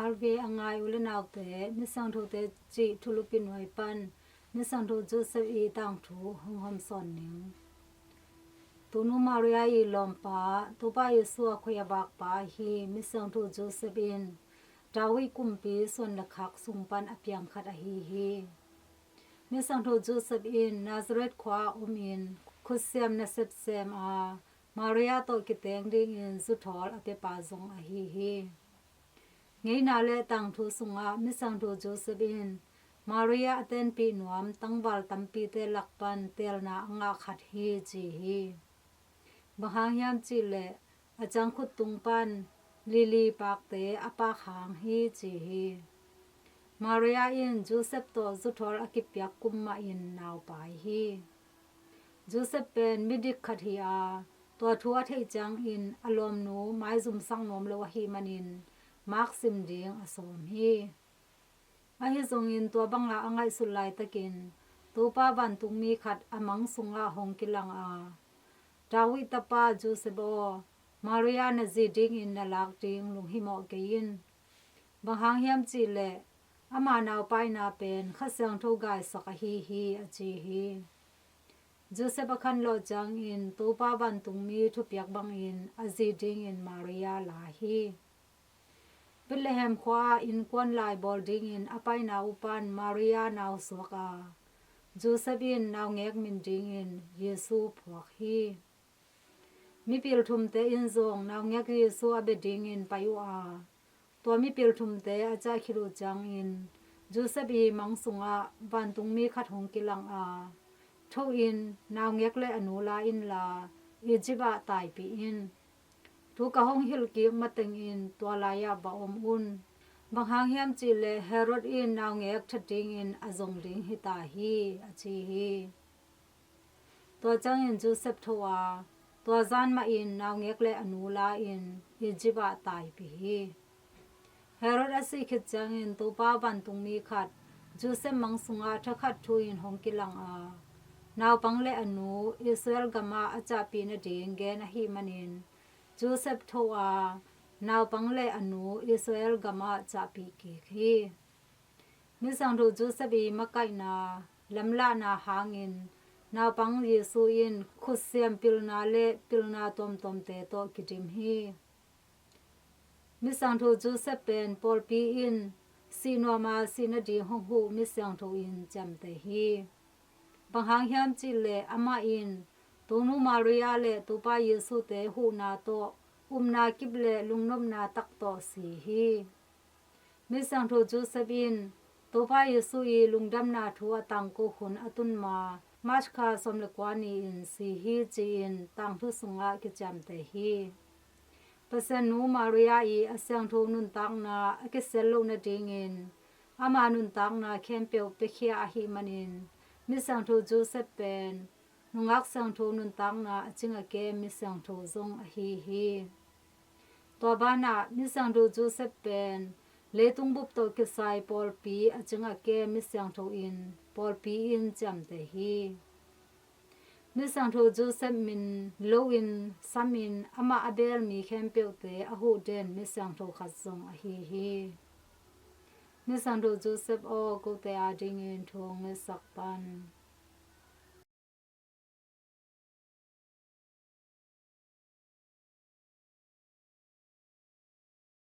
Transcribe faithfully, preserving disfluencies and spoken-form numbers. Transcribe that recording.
R V a ngai u le naute, Misiangthote cih thulupi nuai pan Misiangtho Joseph i tangthu hong hawmsawn ning. Tunu Maria i lawmpa, Topa Jesu a khoi a vakpa ahi Misiangtho Joseph in David kumpi suan le khak sung pan a piang khat ahi hi. Misiangtho Joseph in Nazareth khua-ah omin khutsiam nasep sem a, Maria tawh kiteng dingin zuthawl a piapa zong ahi hi. Ngeina le tangthu sungah Misiangtho Joseph in Maria a tenpih nuam tangval tampite lak pan teelna a ngah khat hi ci hi. Bang hang hiam cihleh a ciangkhut tung pan lili pakte a pak hang hi ci hi. Maria in Joseph tawh zuthawl a kipiak kum mahin naupai hi. Joseph pen midik khat hi a, tua thu a theih ciangin a lawmnu maizumsak nuam lo ahih manin maksim ding a sawm hi. Ahi zongin tua banga a ngaihsut laitakin Topa vantungmi khat a mang sungah hong kilang a, David tapa Joseph aw, Maria na zi dingin na lak ding lunghimawh kei in. Bang hang hiam cihleh ama naupaina pen Kha Siangtho gaisak ahi hi a ci hi. Joseph a khanlawh ciangin Topa vantungmi thupiak bangin a zi dingin Maria la hi. Bethlehem khua-ah innkuan lai bawl dingin a paina uh pan Maria nau suak a, Joseph in naungek min dingin Jesu phuak hi. Mipil thumte in zong naungek Jesu a bia dingin pai uh a, tua mipil thumte a ciah khit uh ciangin Joseph i mang sungah vantungmi khat hong kilang a, tho in, naungek le a nu la inla Egypt ah taipih in. Thu ka hong hilh kik matengin tua lai-ah va om un. Bang hang hiam cihleh Herod in naungek that dingin a zong ding hi ta hi a ci hi. Tua ciangin Joseph tho a, tua zan mahin naungek le a nu la-in Egypt ah taipih hi. Herod a sih khit ciangin Topa vantungmi khat Joseph mang sungah thakhat thu-in hong kilang a, naupang le a nu Israel gamah a ciahpih nading gen ahih manin Joseph tho a, naupang le a nu Israel gamah ciahpih kik hi. Misiangtho Joseph i makaihna, lamlahna hangin naupang Jesu in khutsiam pilna le pilna tuamtuamte tawh kidim hi. Misiangtho Joseph pen pawlpi in sih nuam a sih nading hong huh misiangtho in ciamteh hi. Bang hang hiam cihleh amah in Tonu Maria le Topa Jesu-te huhna tawh upna kip le lungnopna tak tawh si hi. Misiangtho Joseph in Topa Jesu i lungdamna thu a tangko hun a tun ma March kha sawm le kua ni-in si hi ci-in tangthu sungah kiciamteh hi. Pasian nu Maria i a siangtho nuntakna a kisial loh nadingin ama nuntakna khempeuh piakhia ahih manin Misiangtho Joseph pen nungak siangtho nuntakna a cing a kem misiangtho zong ahi hi. Tua banah Misiangtho Joseph pen leitung bup tawh kisai pawlpi a cing a kem misiangtho in pawlpi in ciamteh hi. Misiangtho Joseph min loin samin amah a beel mi khempeuhte a huh den misiangtho khat zong ahi hi. Misiangtho Joseph aw, kote adingin thu hong ngetsak pan.